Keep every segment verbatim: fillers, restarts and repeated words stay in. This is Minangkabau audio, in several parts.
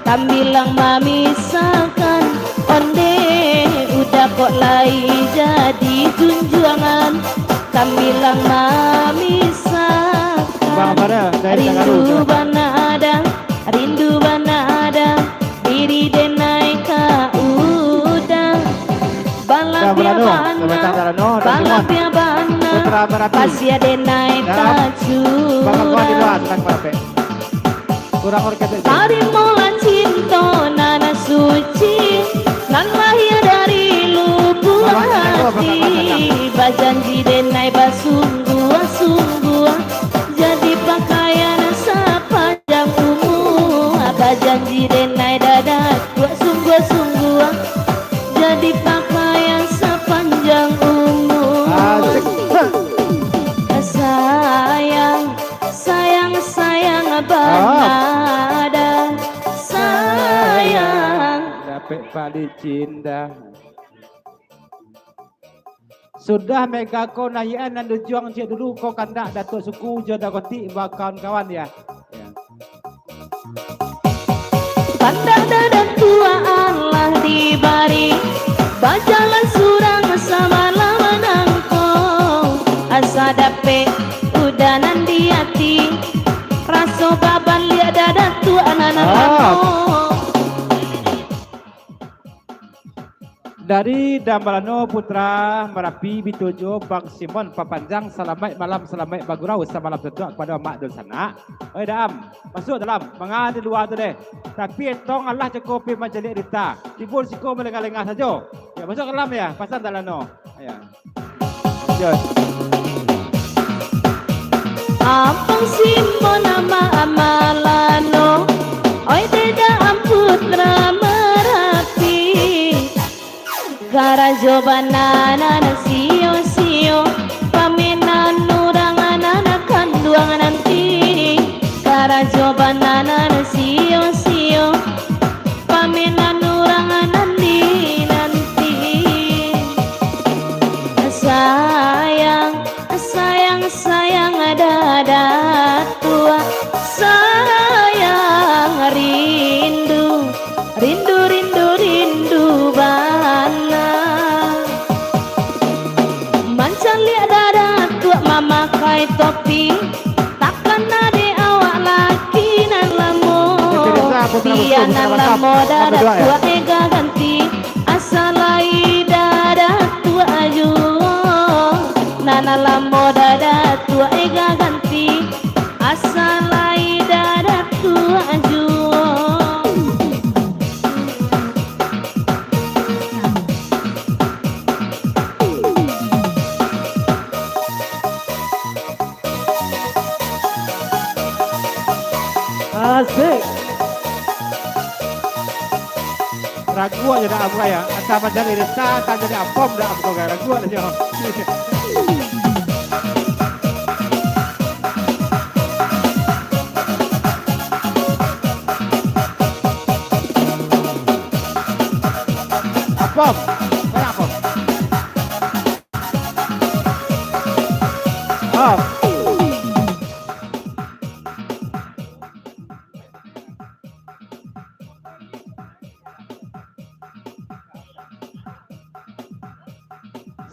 Tambilang mamisahkan, ondeh uda kok lai jadi junjuangan. Tambilang mamisahkan, Bang Amara, dari Tangaru, rindu silakan. Banada, rindu banada, diri denai ka uda. Balabiah bana, balabiah bana, Putra Marapi. Pasiah denai tacuda. Bang Aguan di luar, silakan, Pak. Kurang orkes sajo. Tarimolah cinto nan suci, nan lahia dari lubuak hati. Bajanji denai basungguah-sungguah, jadi pakaian sapanjang umua. Bajanji denai dada kuat sungguah-sungguah, jadi pakaian sapanjang umua. Asik. Sayang, sayang, sayang banada, sayang. Dapek pali cinda. Sudah mega ko naiak nan dujuang ciek dulu ko kandak Datuak Suku jo Dagotik bakawan-kawan ya. Ya. Pandak dadah tuah alah dibari, bajalan surang samalam nangko. Asa dapek uda nan di ati, raso babaliak dadah tuah nan lamo. Dari Dambalano Putra Marapi, bituju Bang Simon Papanjang, salamaik malam, salamaik bagurau, samalam suntuak kapado amak dunsanak. Oi Dam, masuak dalam, manga di lua tu deh. Tapi etong alah cukuik pi mancaliak Rita. Tibo siko malengah-lengah sajo. Ya, masuak ka dalam ya, pasan Dalano. Ya. Jos. Abang Simon amak Malano, oi dedek ampun Putra Marapi. Karajo bana nan sio-sio, pamenan urang nan kanduang nanti. Karajo bana nan sio-sio, pamenan urang nan dinanti. Sayang, sayang, sayang dadah tuah, sayang rindu. Rindu, rindu, rindu bana. Mancaliak dadah tuak mamakai topi, takana dek awak laki nan lamo. Bia nan lamo dadah tuak ega ganti, asa lai dadah tuak juo. Nan lamo dadah tuak ega ganti, asa lai dadah tuak juo. Asik. Ragu aja dah Abu ya. Asa mancari Rita, asa jadi apom dah Abu kan. Ragu aja. Apom. Mana apom? Ah.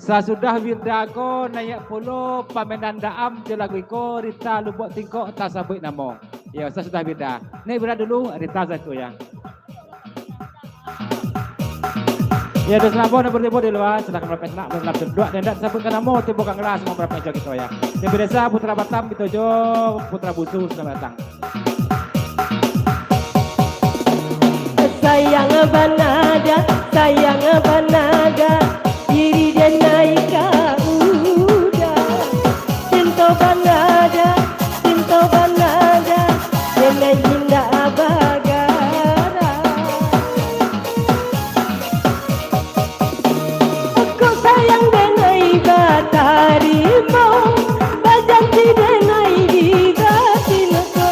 Sasudah Wilda ko naiak pulo pamenan Daam jo lagu iko, Rita Lubuak Tingkok tasabuik namo. Yo, sasudah Wilda. Ni Wilda dulu, Rita satu ya. Ya, dos namo nan batibo di lua, silakan marapat sanak, dalam duduak nan indak disabuikkan namo, tibo ka ngala samo marapat jo kito ya. Dari desa Putra Batam, kito jo Putra Busu, selamat datang. Sayang banada, sayang banada, diri denai ka uda. Cinto banada, cinto banada, denai indak bagara. Kok sayang denai batarimo, bajanji denai di batin ko.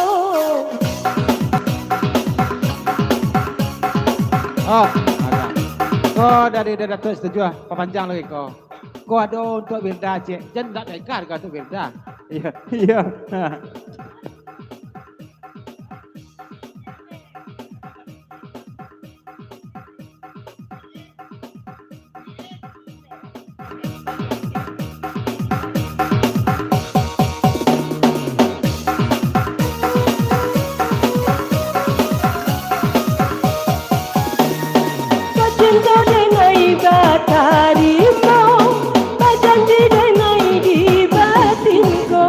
Oh, agak. Ko dari Datuak Setuju, papanjang lagi ko. Ko ado untuak Wilda, cek. Jan ndak naik harga untuak Wilda. Iya, iya. Ha. Bacinto denai batarimo, bajanji denai di batin ko.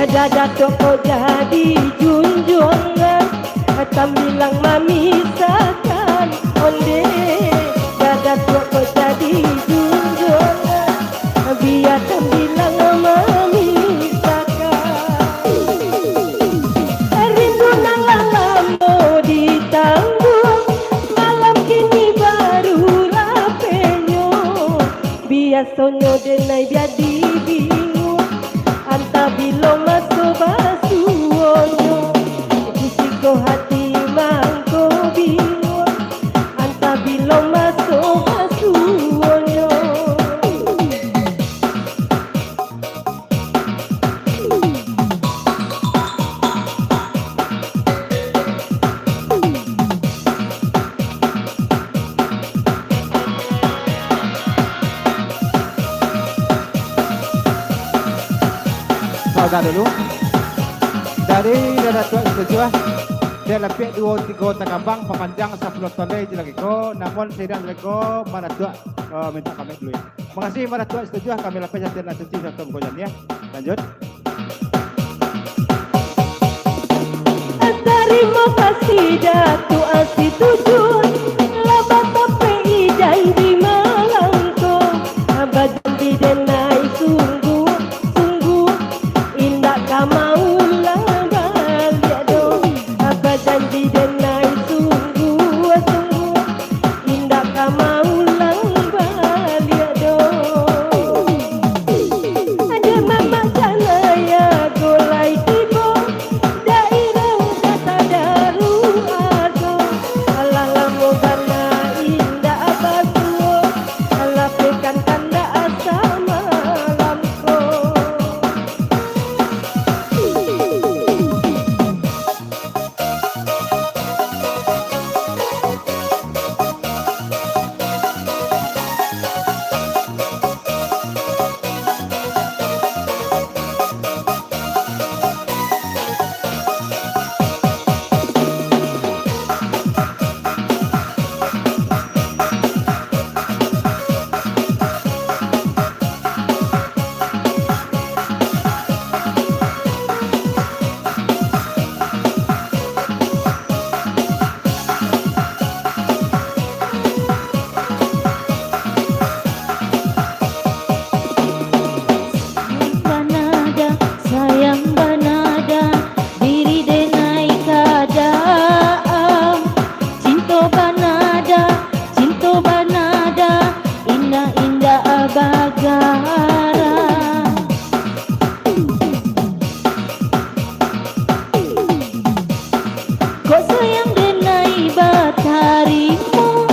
Dah Datuak ko jadi junjuangan, tambilang mamisahkan onde. Dah Datuak ko jadi junjuangan, bia tambilang mamisahkan. Rindu nan lah lamo ditangguang, malam kini baru rapenyo. Biasonyo denai jadi bingung, antah bilo maso basuonyo. Di siko hati mangko bingung, antah bilo maso basuonyo. Saudara dulu. Dari Datuak Setuju, ah. Dia lapiak duo tigo takabang, pamanjang sapuluah toleh je lagi ko, namun sairing lagi ko, Datuak, eh, minta pamit dulu, ya. Makasih, Datuak Setuju, kami lapeh satian nan suci sarato mangkojan, ya. Lanjut. Tarimo kasih Datuak Situjuah, lah batapek janji malam ko. Bajanji denai sungguah, sungguah, indak ka maulang baliak doh. Bajanji denai sungguah, sungguah, indak ka maulang baliak doh. Ade mamak janaya ko lai tibo, dairah kata daruah ko. Alah lamo bana indak basuo, alah pekan kandak samalam ko. Sayang banada, sayang banada, diri denai ka Daam. Cinto banada, cinto banada, indak-indak bagara. Kok sayang denai batarimo,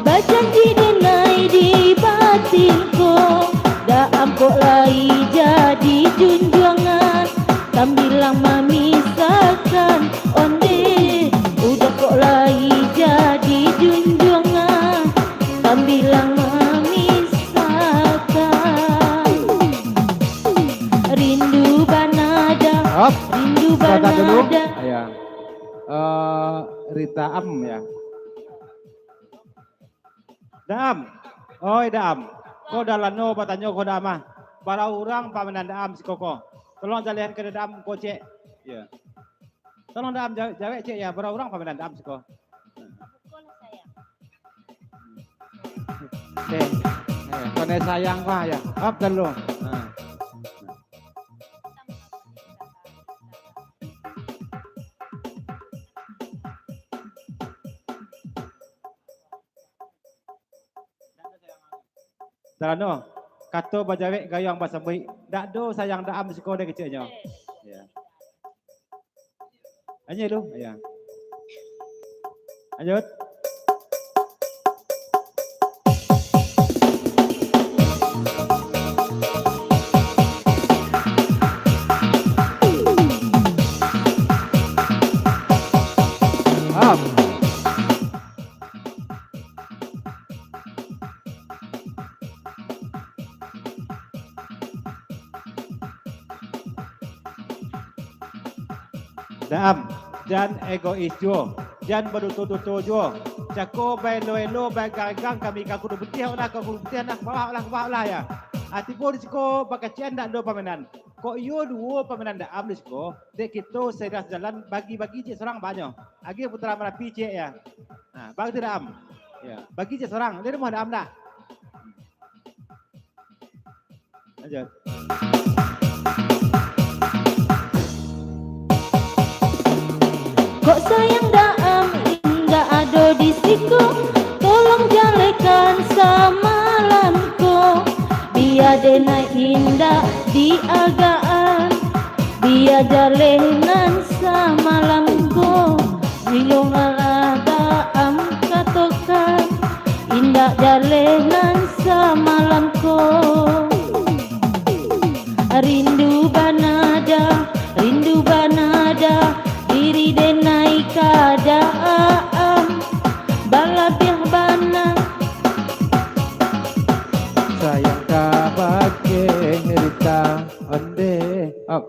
bajanji denai di batin ko, Daam kok lai jadi junjuangan, tambilang mamisahkan onde, udah kok lai jadi junjuangan, tambilang mamisahkan. Rindu banada, Op. Rindu banada. Sabar dulu. Ya. Eh, Rita Am, ya. Daam. Oi, Daam. Ko dah lano batanyo ko Daam ah. Bara urang pamainannyo Daam siko ko? Tolong jalehan ka Daam ko, cek. Ya. Tolong Daam ja-, jawek, cek, ya. Bara urang pamainannyo Daam siko? Oke. Eh, kone sayang, Pak, ya. Up dulu. Nah. Dalano, kato bajawek gayuang basambuik, dak ado sayang Daam siko dek keceknyo. Ya. Lanjut lu. Ya. Lanjut. Up. Jan egois juo, jan baduto-duto juo. Cako baelo-elo, baegang-egang, kami ka Kudo Putiah, lah ka Kudo Putiah, lah ka bawah, lah ka bawah, lah, ya. Ah, tibo di siko bakacian ndak ado pamainan. Kok iyo duo pamainan Daam di siko, dek kito saidah sajalan bagi-bagi ciek surang banyo. Agiah putaran Marapi ciek, ya. Nah, bagi tu Daam. Ya, bagi ciek surang. Di rumah Daam dah. Lanjut. Kok sayang Daam indak ado di siko, tolong jalehkan samalam ko. Bia denai indak diagaan, bia jaleh nan samalam ko. Ilung alah Daam katokan, indak jaleh nan samalam ko. Rindu bana Da, rindu bana Da, diri denai ka Daam, balabiah bana. Sayang ka bakeh Rita, ondeh. Op.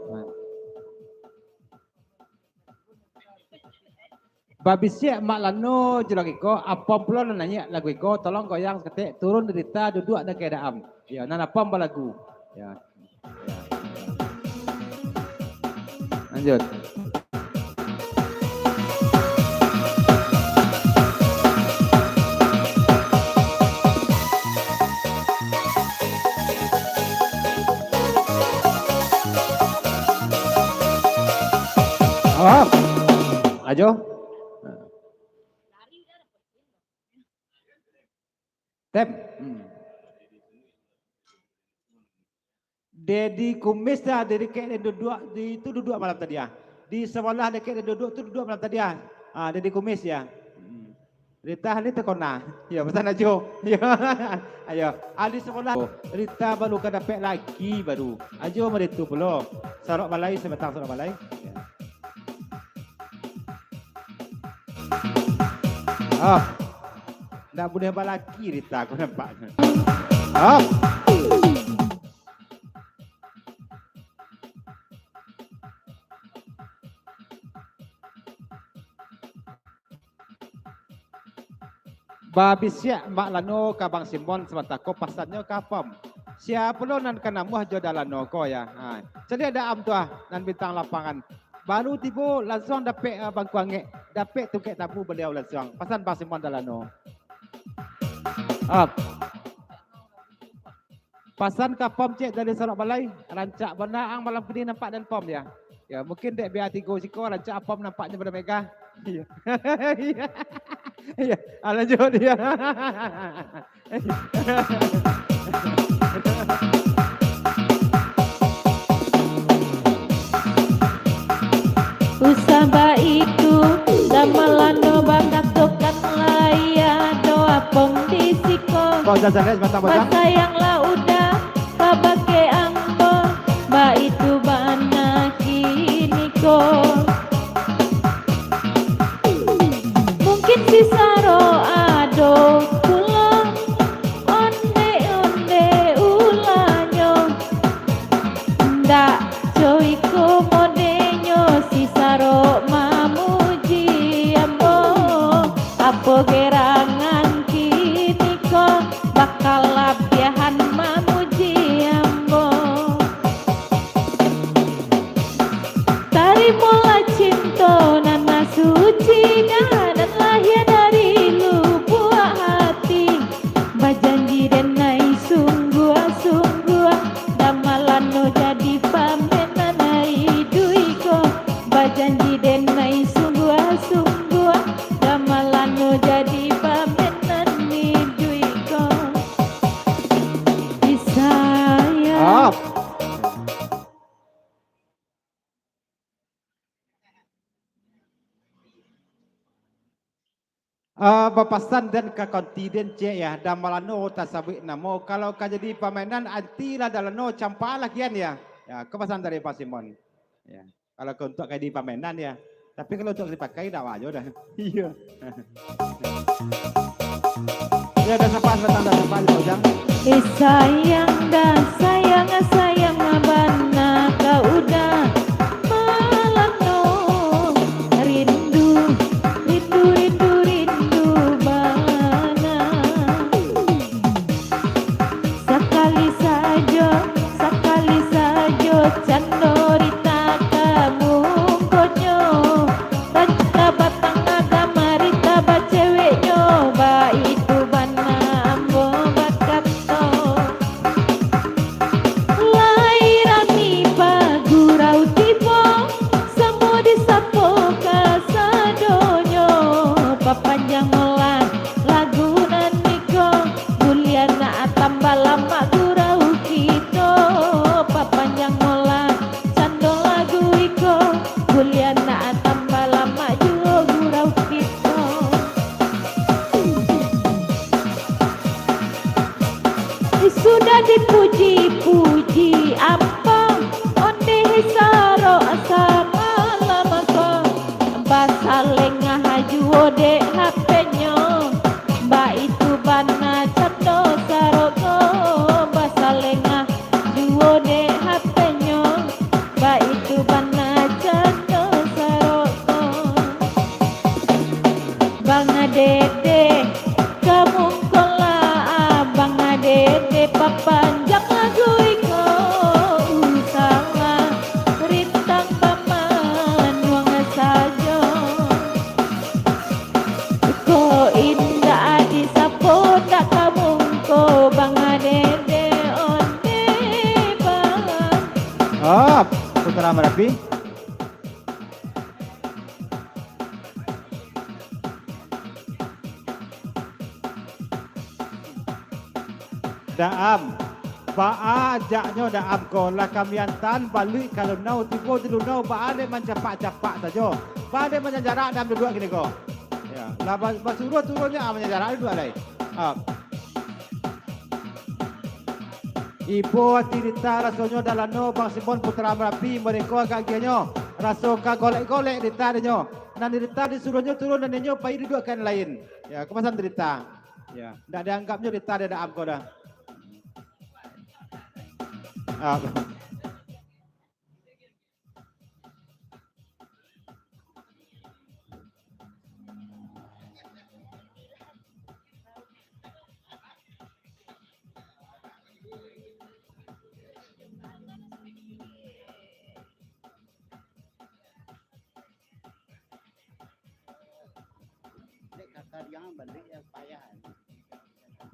Babisiak Mak Lano jo lagu iko, Apom pulo nan naiak lagu iko, tolong goyang saketek, turun Rita, duduak dakek Daam. Yo, nan Apom balagu. Yo. Yo. Lanjut. Oh. Ajo. Tep. Hmm. Dedi Kumis dah, di dakek den duduak, di itu duduak malam tadi ah. Di sabalah dakek den duduak tu duduak malam tadi ah. Ah, Dedi Kumis ya. Hmm. Rita ni takona. Ya, pesan Ajo. Ya. Ayo. Ah, di sabalah. Rita baru ka dapek laki baru. Ajo mah itu pulo. Sarok balai, sabatang sarok balai. Ya. Ah. Ndak buliah balaki Rita, aku nampak. Ah. Babisiak Mak Lano ka Bang Simon sabanta ko, pasannyo ka Apom. Sia pulo nan ka namuah jo Da Lano ko ya. Ha. Caliak Daam tu ah, nan bintang lapangan. Baru tibo, lansuang dapek, ah, bangku angek, dapek tungkek tabu baliau lansuang. Pasan Bang Simon Da Lano. Ah. Pasan ka Apom ciek dari Sarok Balai, rancak bana ang malam kini nampak den Apom ya. Ya, mungkin dek B A tigo siko rancak Apom nampaknyo pado Mega. Iya. Iya. Iya. Ah, lanjut ya. Usah baitu, Da Lano bakatokan lai ado Apom di siko. Kok udah selesai, sebentar, Bang? Basayang lah udah, kabake ambo, baitu bana kiniko. Mungkin si Sarok ado pulo onde-onde ulanyo. Ndak co iko modenyo si Sarok mamuji ambo. Apo gerangan kiniko bakalabiahan mamuji ambo. Tarimolah cinto nan suci, nan lahia dari lubuak hati. Bajanji denai sungguah-sungguah, Da Lano jadi pamenan iduik ko. Bajanji denai sungguah-sungguah, Da Lano jadi pamenan iduik ko. Isaya. Up. Ah, bapasan den ka konti den ciek ya, Da Lano tasabuik namo. Kalau ka jadi pamainan, antilah Da Lano, campaklah kian ya. Ya, ko pasan dari Pak Simon. Ya, kalau ka untuak ka jadi pamainan ya. Tapi kalau untuak dipakai, dak wajar dah. Iya. Ya, dah sapa, datang, dah sapa, di Ujang. Eh, sayang dah, sayang, sayang bana ka udah malam no. Rindu Papanjang molah lagu nan iko, buliah nak tambah lamak gurau kito. Papanjang molah cando lagu iko, buliah nak tambah lamak juo gurau kito. Sudah dipuji-puji ampang, ondeh sarok samalam ko. Basalengah juo dek H P-nyo, baitu bana cando sarok ko. Basalengah juo dek H P-nyo, baitu bana cando sarok ko. Bang Dede, kamungkolah Bang Dede, papanjang lagu iko, usahlah rintang bamanuang sajo. Ko indak disapo ndak kamungko, Bang Dede onde bang. Oh, Putra Marapi. Daam, baa ajaknyo Daam ko, lah kami antaan baluik ka Lunau, tibo di Lunau baa dek mancapak-capak sajo, baa dek manjajarak Daam duduak kini ko. Ya, lah ba-, basuruah turun nyo, ah, manjajarak duduak lai. Ah. Ibo ati Rita rasonyo Dalano, Bang Simon Putra Marapi, mereko agak agiahnyo raso ka golek-golek Rita dinyo. Nan Rita disuruahnyo turun, nan inyo pai duduak ka nan lain. Ya, kapasan Rita. Ya, ndak dianggapnyo Rita dek Daam ko doh. Ah. Dek ka Kariangan baluik yo payah.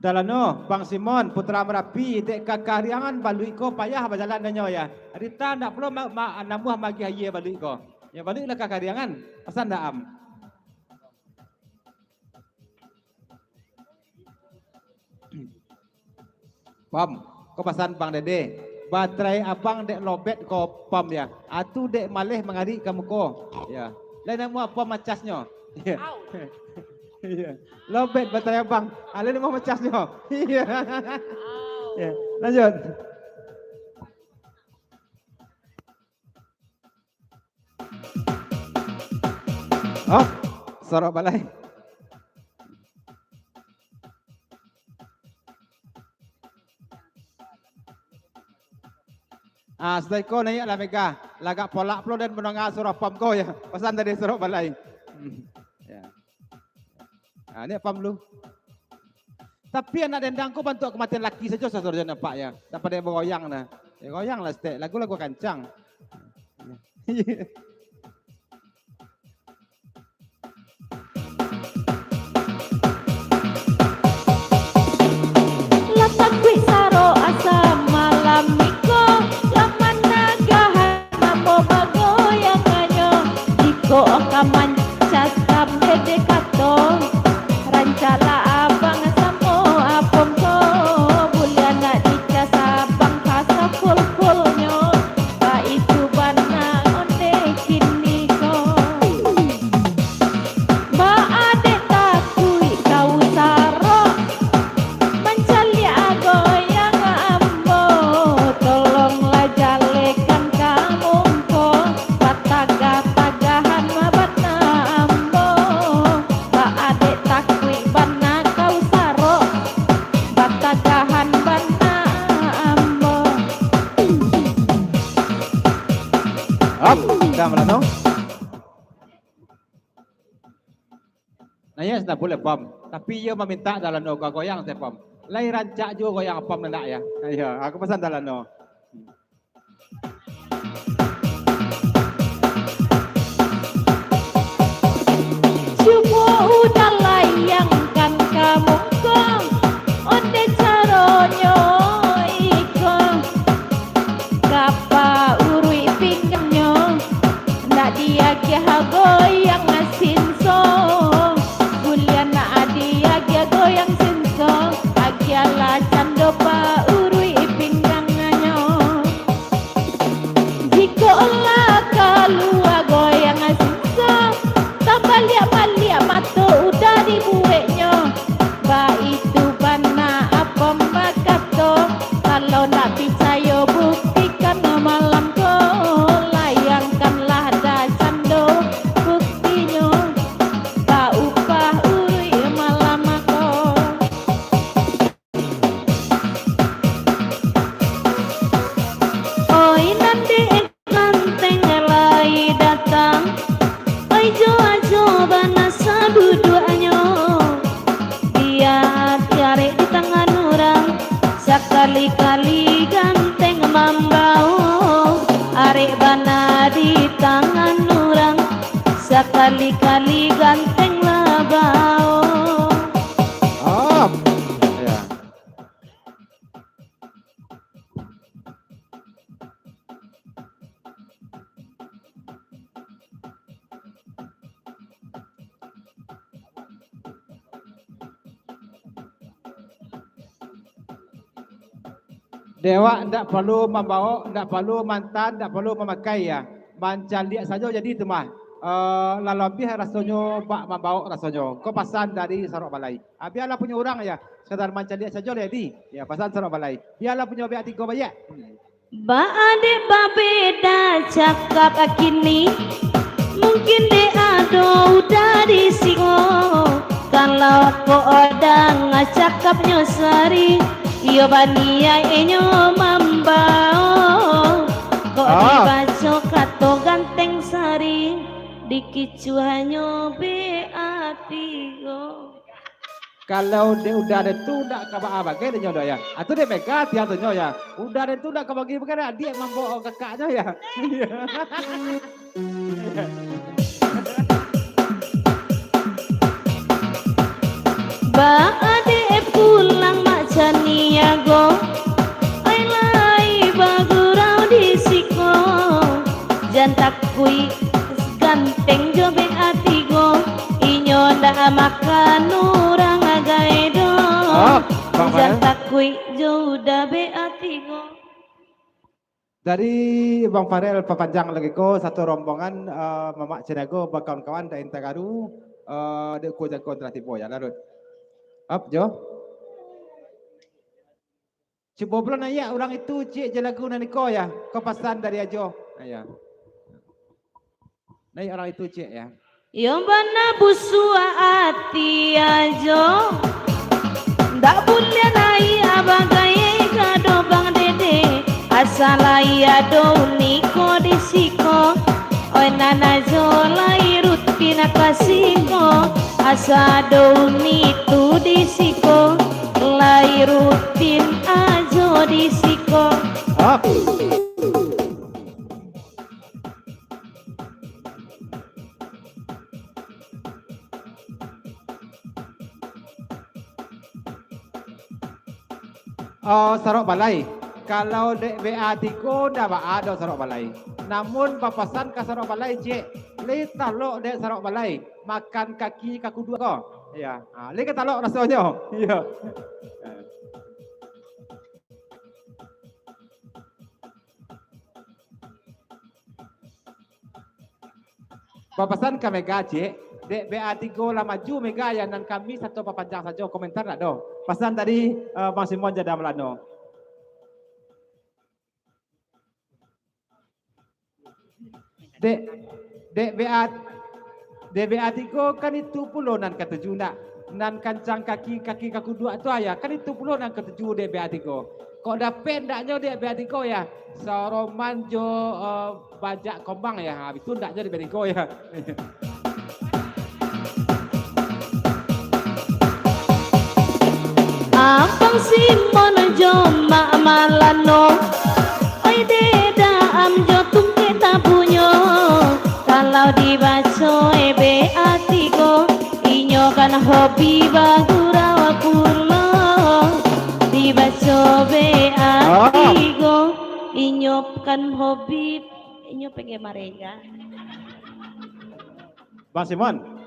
Dalano, Bang Simon, Putra Marapi, dek ka Kariangan baluik ko payah bajalan nyo yo. Rita ndak pulo ma-, ma-, namuah magiah aia baluik ko. Yo, baluiklah ka Kariangan. Pasan Daam. Pam, ko pasan Bang Dede. Baterai abang dek lobet ko, Pam, yo. Atu dek maleh mangarik ka muko. Yo. Lai namuah Pam macasnyo. Yo. Yo. Lobet baterai abang. Alai namuah macasnyo. Yo. Yo. Lanjut. Oh, sorok balai. Ah, sudah iko naiak lah Mega. Lagak polak pulo den mandanga suaro Pam ko yo. Pasan tadi sorok balai. Hmm. Yo. Ah, ni Pam dulu. Tapi anak dendang ko bantuak kamatian laki sajo, sasajo nampak yo. Dak pado bagoyang nah. Yo, goyang lah saketek. Lagu-lagu kancang. Lah takuik sarok asa malam iko, lah managahan ambo bagoyangannyo. Jikok ka mancas ka Dede kato, rancaklah abang samo Apam ko, buliah nak dicas abang ka saful-fulnyo. Baitu bana onde kini ko. Baa dek takuik kau sarok mancaliak goyang ambo? Tolonglah jalekan ka muko, batagah-tagahan bana ambo. Baa dek takuik bana kau sarok, batagahan bana ambo. Hop, dah malam tu. Naya sudah buliah, Pam. Tapi iyo mamintak Dalano ka goyang se, Pam. Lai rancak juo goyang Pam nandak yo. Iyo, aku pasan Dalano. Cubo udah layangkan ka muko, onde caronyo iko. Kapa uruik pinggannyo, ndak diagiah goyang sinso. Buliah Sakali-kali ganteng mambawo, arek bana di tangan urang. Sakali-kali ganteng lah bawo. Op. Ya. Dek awak ndak paralu mambawok, ndak paralu mantan, ndak paralu mamakai, ya. Mancaliak sajo jadi tu mah. Eh, lalabiah rasonyo bak mambawok rasonyo. Ko pasan dari Sarok Balai. Ah, bialah punyo urang, ya. Sakadar mancaliak sajo lah jadi. Ya, pasan Sarok Balai. Bialah punyo Bek A tigo baiak. Hmm. Baa dek babeda cakap kini? Mungkin dek ado uda di siko. Kalau ko odang cakapnyo sari, iyo baniaik inyo mambawo. Kok Ah. dibaco kato ganteng sari, dikicuahnyo Bek A tigo. Kalau dek uda den tu ndak ka baa bagai dek nyo doh, ya. Atu dek Mega tiang tu nyo, ya. Uda den tu ndak ka bagi bagai dek adiak mambawok kakaknyo, ya. Baa dek pulang Mak Caniago, ai lai bagurau di siko. Jan takuik ganteng jo Bek A tigo, inyo ndak makan urang agai doh. Oh, Bang Jan Farel. Takuik jo uda Bek A tigo. Dari Bang Farel papanjang lagi ko satu rombongan, eh, Mamak Caniago bakawan-kawan dari Tagaru, eh, dek ko jangko telah tibo ya larut. Ap jo. Cubo pulo naiak urang itu cik je lagu nan iko ya. Ko pasan dari Ajo. Nah, ya. Naiak urang itu cik ya. Yo bana busuak ati Ajo. Ndak buliah naiak bagai gado Bang Dede. Asa lai ado uniko di siko. Oi nan Ajo lai rutin ka siko. Asa ado uni tu di siko. Lai rutin Ajo di siko. Up. Oh, Sarok Balai. Kalau dek B A tigo ndak baa doh Sarok Balai. Namun bapasan ka Sarok Balai, cek, lai talok dek Sarok Balai makan kaki kakuduak ko. Iya. Ha, lai ka talok rasonyo. Iya. Bapasan ka Mega, cek, dek B A tigo lah maju Mega, ya, nan kami sato papanjang sajo, komentar ndak doh. Pasan tadi, eh, Bang Simon Jada Melano. Dek, dek B A, dek B A tigo kan itu pulo nan katuju ndak? Nan kancang kaki, kaki kakuduak tu, ayah, kan itu pulo nan katuju dek B A tigo. Kok dapek ndaknyo dek B A tigo ya? Saroman jo, eh, bajak kombang ya. Ha, itu ndaknyo dek B A tigo ya. Abang Simon jo Mak Malano, oi dek Daam jo tungkek tabunyo. Kalau dibaco B A tigo, inyo kan hobi bagurau pulo. Dibaco B A tigo, inyo kan hobi, inyo pengen marega. Bang Simon.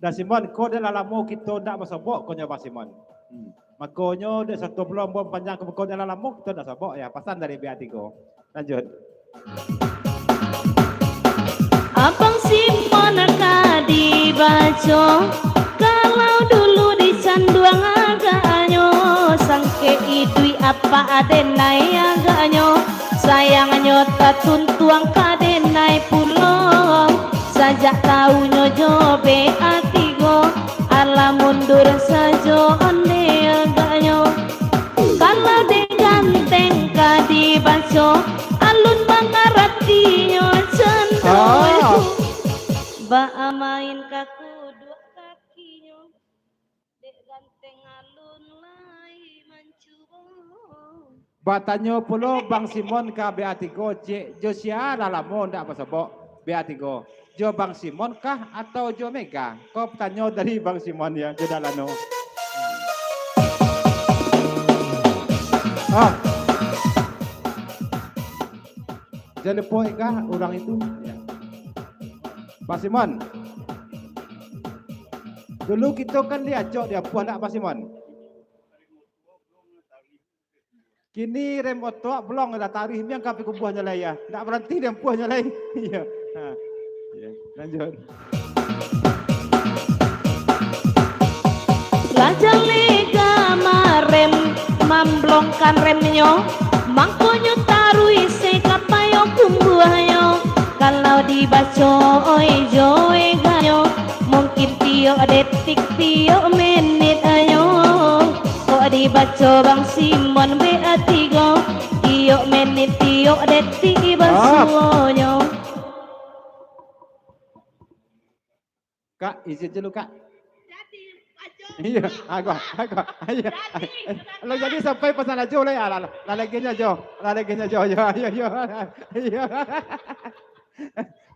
Dah Simon, ko dek lah lamo kito ndak basobok, konyo Bang Simon. Hmm. Makonyo dek satu bulan bulan panjang ko, ko dek lah lamo kito ndak sobok ya, pasan dari B A tigo. Lanjut. Abang Simon ka dibaco, kalau dulu dicanduang agaknyo, sangkek iduik apak adenai agaknyo, sayangnyo tatuntuang ka denai pulo. Sajak taunyo jo B A tigo, alah mundur sajo onde agaknyo. Kalau dek ganteng ka dibaco, alun mangaratinyo cando. Ah. Baa main kakuduak kakinyo. Dek ganteng alun Batanyo pulo Bang Simon ka B A tigo, cek, jo sia lah lamo ndak basobok B A tigo? Jo Bang Simon kah atau jo Mega? Ko batanyo dari Bang Simon, ya, jo Dalano. Ah. Jan lupo Ega urang itu. Ya. Bang Simon. Dulu kito kan diacok, diampuah ndak, Bang Simon? Kini rem oto blong lah, tarih miang ka pai kubuahnyo lai, ya. Ndak baranti diampuahnyo lai. Iyo. Ha. Iyo. Lanjut. Lah jaleh ka marem, mamblongkan remnyo, mangkonyo taruih se ka payo kubuahnyo. Kalau dibaco oi jo eganyo, mungkin tiok detik, tiok menit ayo. Kok dibaco Bang Simon B A tigo, tiok menit, tiok detik basuonyo. Kak, izin dulu, Kak. Iyo, ago, ago, iyo. Lah jadi sampai pasan Ajo lah, ya, lah, lah, lah lagi nyo Ajo, lah lagi nyo Ajo, iyo, iyo, iyo. Iyo.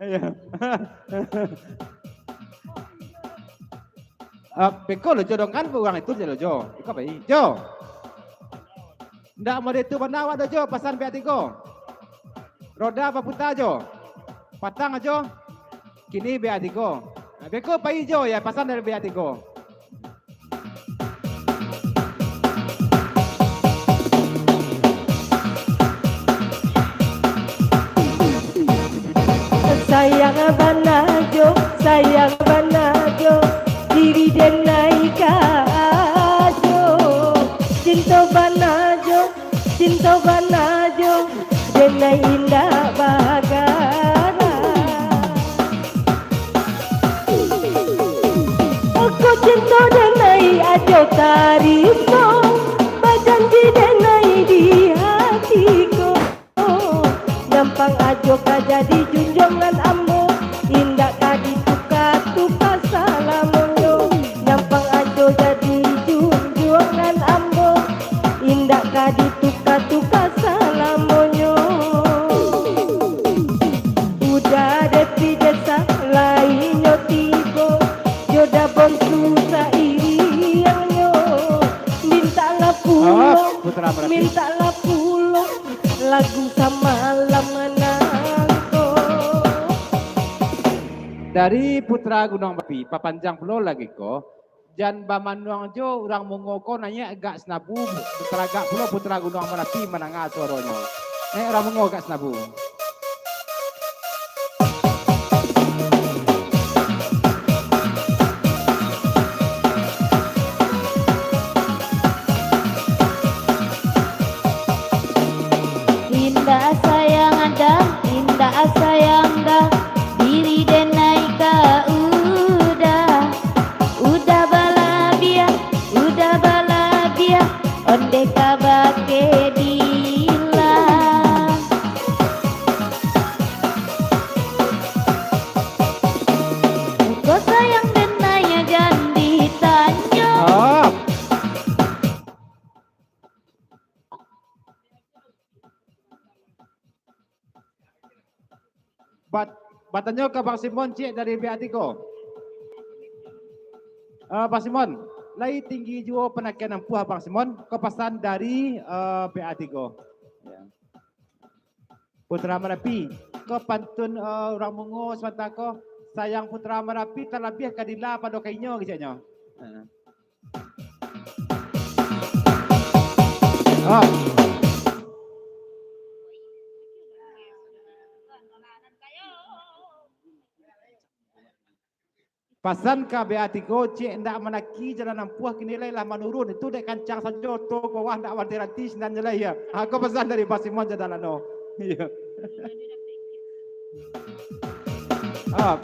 Iyo. Ah, beko lo Jo, dongkan urang itu Jo, lo Jo. Iko pai. Jo. Ndak mode tu bana awak doh, Jo, pasan B A tigo. Roda baputa, Jo. Patang, Jo. Kini B A tigo. Nah, beko pai, Jo, ya, pasan dari B A tigo. Sayang bana Jo, sayang bana Jo, diri denai ka Ajo. Cinto bana Jo, cinto bana Jo, denai indak bagara. Ko cinto denai Ajo tarimo, bajanji denai di hati ko. Nyampang Ajo ka jadi junjuangan ambo, indak ka dituka-tuka salamonyo. Nyampang Ajo jadi junjuangan ambo, indak ka dituka-tuka salamonyo. Uda Depi Desa lai nyo tibo, jo Dabon susah iriangnyo. Mintaklah pulo, ah, Putra Merapi. Mintaklah pulo. Lagu samalam nangko. Dari Putra Gunuang Marapi, papanjang pulo lagi ko, jan bamanuang jo urang Mungo ko naiak agak Sinabu, taragak pulo Putra Gunuang Marapi mandanga suaronyo. Naiak urang Mungo agak Sinabu. Indak sayang dah, indak sayang dah, diri denai ka Uda. Uda balabiah, Uda balabiah, ondeh ka bakedila. Ko sayang denai jan ditanyo. Ah. Bat-, batanyo ka Bang Simon ciek dari B A tigo. Eh, Bang Simon, lai tinggi juo panakian ampuah Bang Simon, ko pasan dari, eh, B A tigo. Ya. Putra Marapi, ko pantun, eh, urang Mungo samantang ko, sayang Putra Marapi talabiah ka Dila pado ka inyo, keceknyo. Heeh. Ah. Pasan ka B A tigo, ciek, ndak manaki jalan ampuah, kini lai lah manurun. Itu dek kancang sajo, to bawah ndak baranti-ranti, sinan je lai, ya. Ha, ko pasan dari Bang Simon jo Dalano. Iyo. Ah.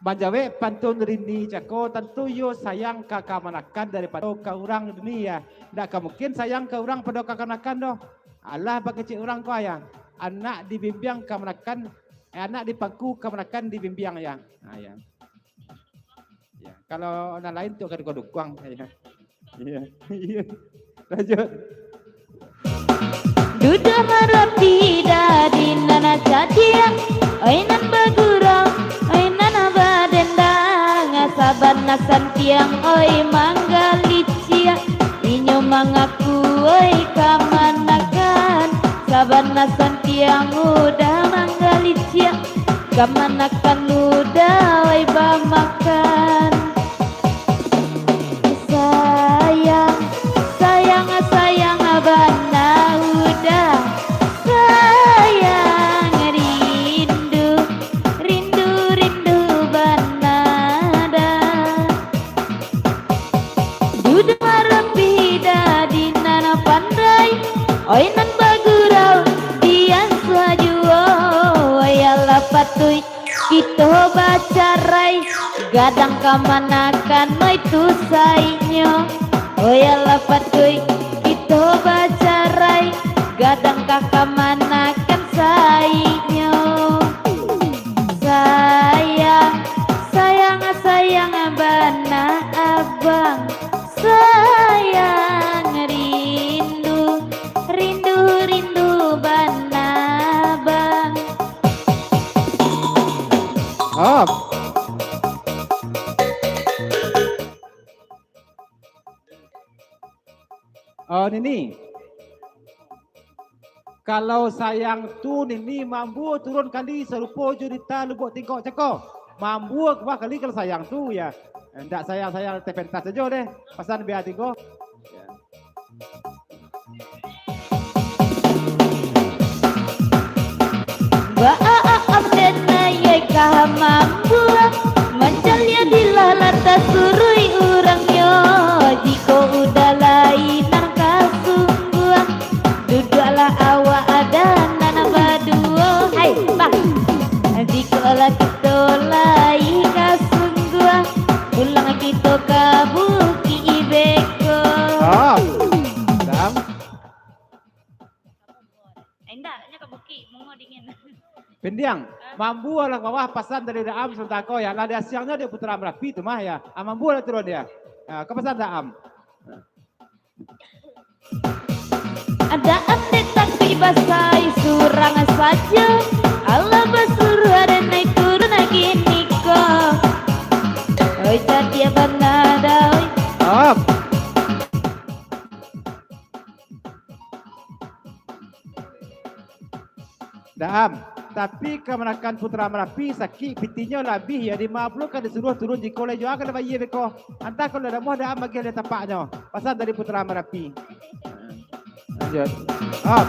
Manjawek pantun Rini cako, tantu iyo sayang ka kamanakan daripado ka urang Rini, ya. Ndak ka mungkin sayang ka urang pado ka kamanakan doh. Alah, bakecek urang ko, ya. Anak dibimbiang kamanakan, eh, anak dipangku kamanakan dibimbiang, ya. Nah, ya. Ya, kalau nan lain tu ka dukuang-dukuang, ya. Iya, iya. Lanjut. Duduak marapi dadi nan cadiak, oi nan bagurau, oi nan badendang, sabana santiang, oi manggaliciak. Inyo mangaku, oi kamanakan, sabana santiang udah manggaliciak, kamanakan udah, oi, bamakan. Sayang, sayang, sayang bana udah. Sayang, rindu, rindu, rindu bana dah. Duduak marapi dadi nan pandai, oi nan bagurau diasuah juo, oi alah patuik kito bacarai, gadang kamanakan, oi tu saiknyo. Oi alah patuik kito bacarai, gadang ka kamanakan saiknyo. Sayang, sayang, sayang bana abang, sayang rindu, rindu, rindu bana abang. Oh. Oh, Nini. Kalau sayang tu, Nini, mambua turun kali sarupo jo Dita Lubuak Tingkok cako. Mambua kuah kali kalau sayang tu, ya. Ndak sayang-sayang teh pentas sajo deh. Pasan bia tigo. Ya. Baa Aam den ayai ka mambuang, mancaliak di lalata suruik urangnyo, jikok udah lai nan ka sungguang, duduaklah awak adan nan baduo. Hai, bang. Jikok lah kito lai ka sungguang, pulang kito ka bukik beko. Oh, dang. Eh, indak, nyo ka bukik, mungo dingin. Pindiang, ah, mambualah ka bawah pasan dari Daam sabanta ko, ya. Lah diasiangnyo dek Putra Marapi tu mah, ya. Ah, mambualah turun, ya. Ah, ka pasan Daam. Daam dek tapi basai surang sajo. Alah basuruah den naiak turun kini ko. Oi, cadiak bana dah, oi. Op. Daam, tapi kamanakan Putra Marapi sakik, pitinyo labiah, ya, limo puluah ka disuruah turun, jikok lai juo ka dibayia beko. Antah kalau damuah Daam agiah dari tapaknyo. Pasan dari Putra Marapi. Lanjut. Op.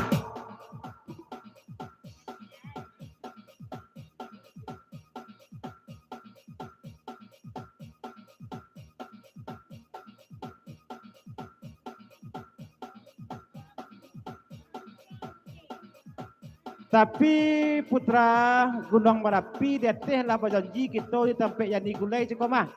Tapi Putra Gunuang Marapi, di ateh lah bajanji kito di tampek Yani Gulai cako mah.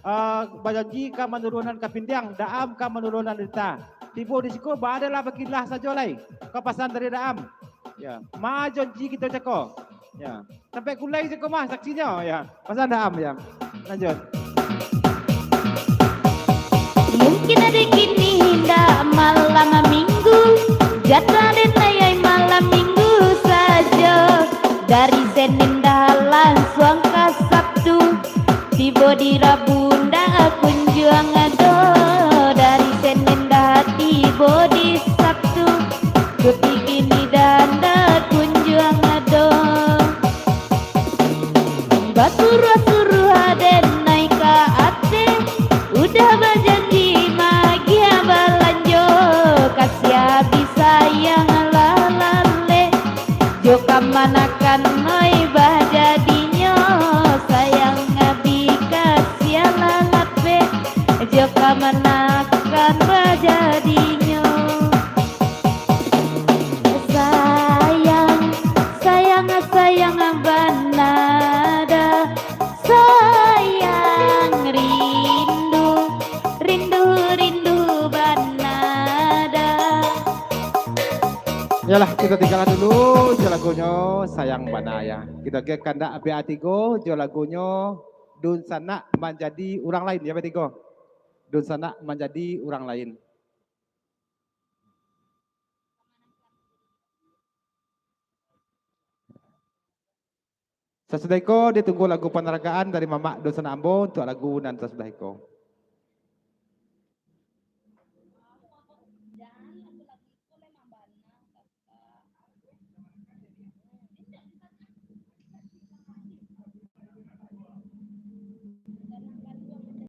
Ah, bajanji ka manurunan ka pindiang, Daam ka manurunan Dita. Tibo di siko, baa ado lah bakilah sajo lai. Ka pasan dari Daam. Ya, ma janji kito cako. Ya. Tampek Gulai cako mah saksinyo, ya. Pasan Daam, ya. Lanjut. Mungkin ado kini indak malam Minggu, jadwal den ayai malam Minggu sajo. Dari Senin dah lansuang ka Sabtu, tibo di Rabu ndak kunjuang ado. Dari Senin dah tibo di Sabtu, cuti kini dah ndak kunjuang ado. Basuruah-suruah den naiak ka ateh, udah bajanji maagiah balanjo, kasiah abih sayang lah laleh. Jo kamanakan oi bajadinyo, sayang abih kasiah lah lapeh. Jo kamanakan bajadinyo. Sayang, sayang, sayang bana dah. Sayang rindu, rindu, rindu bana dah. Yalah, kita tinggalan dulu jo lagunyo, sayang bana ya. Kita ke kandak B A tigo jo lagunyo Dunsanak Manjadi Urang Lain, ya, B A tigo. Dunsanak Manjadi Urang Lain. Sasudah iko, ditunggu lagu panaragaan dari mamak dunsanak ambo untuak lagu nan sasudah iko.